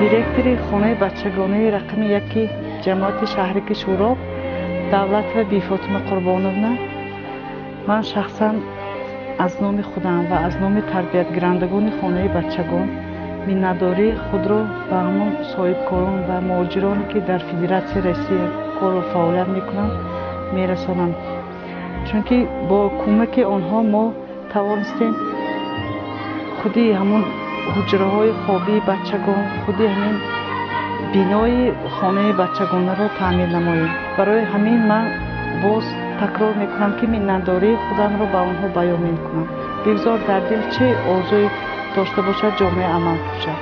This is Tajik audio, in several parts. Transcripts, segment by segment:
Директори хонаи бачагонаи рақами яки ҷамоати шаҳраки Шӯроб Давлатова Бифотима Қурбоновна, ман шахсан аз номи худам ва аз номи тарбиятгирандагони хонаи бачагон миннатдории худро ба ҳамон соҳибкорон ва муҳоҷироне, ки дар Федератсияи Россия кору фаъолият мекунанд, мерасонам, чунки бо кӯмаки онҳо мо тавонистем худи ҳамон ҳуҷраҳои хобии бачагон, худи ҳамин бинои хонаи бачагонаро таъмир намоем. Барои ҳамин ман боз такрор мекунам, ки миннатдории худамро ба онҳо баён мекунам. Бигзор дар дил чӣ орзуе дошта бошад, ҷомеа амал пӯшад.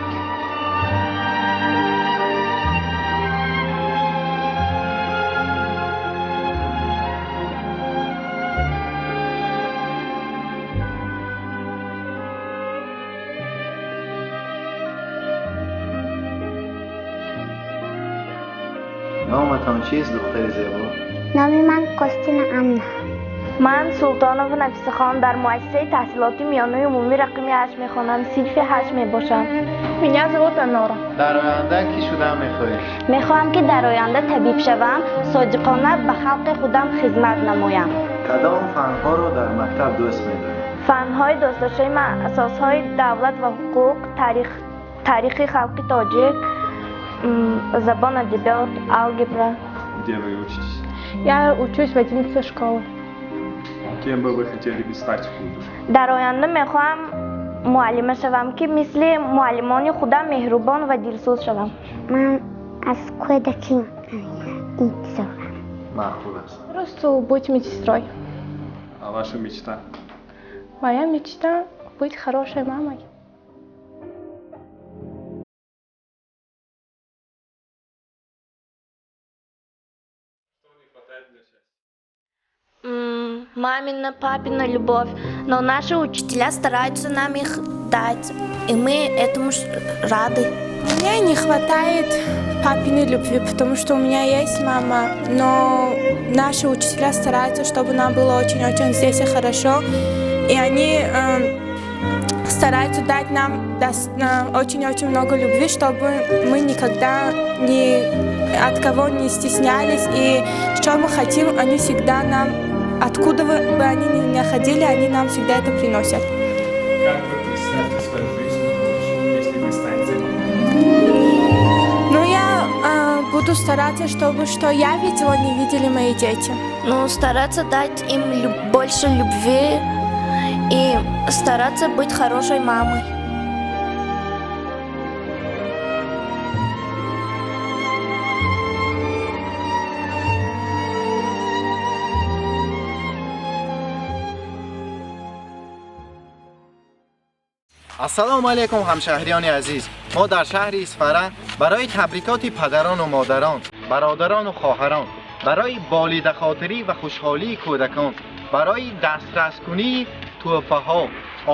Номатон чист, духтари зебо? Номи ман Костина Анна. Ман Султонова Нафисахон, дар муассисаи таҳсилоти миёнаи умумӣ рақами 8 мехонам, синфи 8 мебошам. Меня зовут Анора. Дар оянда кӣ шудан мехоҳӣ? Мехоҳам, ки дар оянда табиб шавам, содиқона ба халқи худам хизмат намоям. Кадом фанҳоро дар мактаб дӯст медорӣ? Фанҳои дӯстдоштаи ман асосҳои давлат ва ҳуқуқ, таърихи халқи тоҷик, забон, адабиёт, алгебра. Где вы учитесь? Я учусь в 11 школе. Кем бы вы хотели бы стать в будущем? Дар оянда мехоҳам муаллима шавам, ки мисли муаллимони худам меҳрубон ва дилсӯз шавам. Ман аз кӯдакӣ интизорам. Маъқул аст. Просто быть медсестрой. А ваша мечта? Моя мечта быть хорошей мамой. Мамина, папина любовь, но наши учителя стараются нам их дать, и мы этому рады. Мне не хватает папиной любви, потому что у меня есть мама, но наши учителя стараются, чтобы нам было очень-очень здесь и хорошо, и они стараются дать нам очень-очень много любви, чтобы мы никогда ни от кого не стеснялись, и что мы хотим, они всегда нам, откуда бы они ни находили, они нам всегда это приносят. Как вы представите свою жизнь в будущем, если вы станете мамой? Ну, я буду стараться, чтобы что я видела, не видели мои дети. Ну, стараться дать им больше любви и стараться быть хорошей мамой. Ассалому алайкум, ҳамшаҳриёни азиз. Мо дар шаҳри Исфара барои табрикоти падарону модарон, бародарону хоҳарон, барои болидахотирӣ ва хушҳолии кӯдакон, барои дастраскунии тӯҳфаҳо,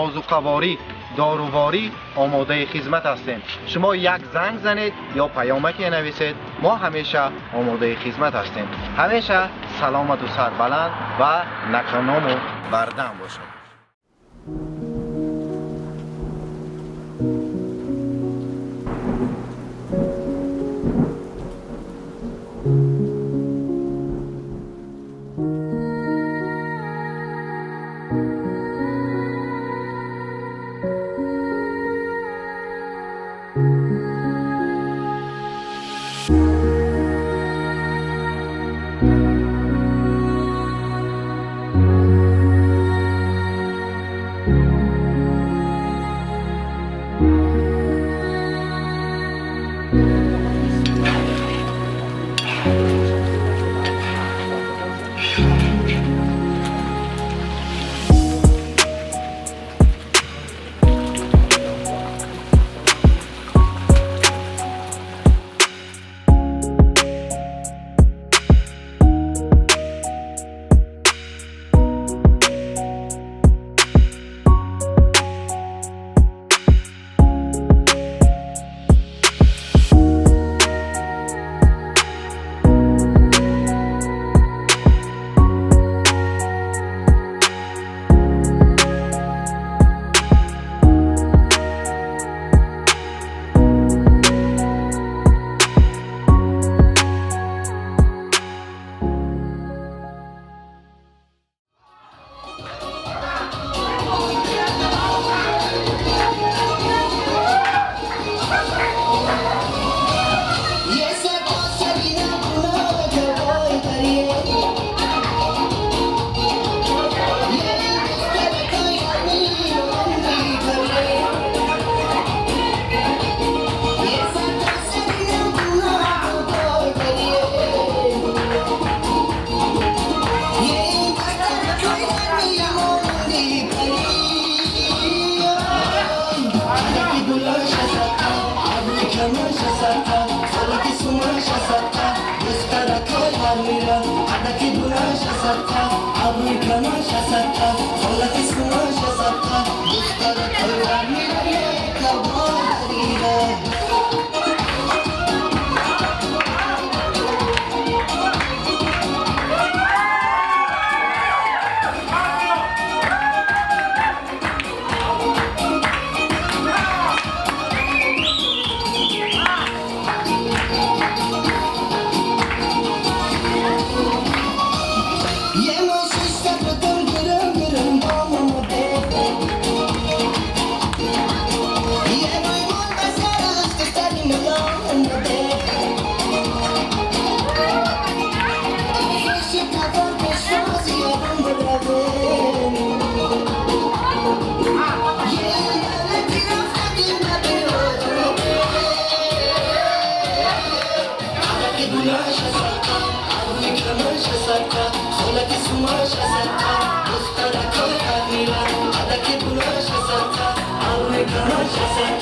озуқаворӣ, дороворӣ омодаи хизмат ҳастем. Шумо як занг занед ё паёмаке нависед, мо ҳамеша омодаи хизмат ҳастем. Ҳамеша саломату сарбаланд ва наканому бардам бошед. Хорошо.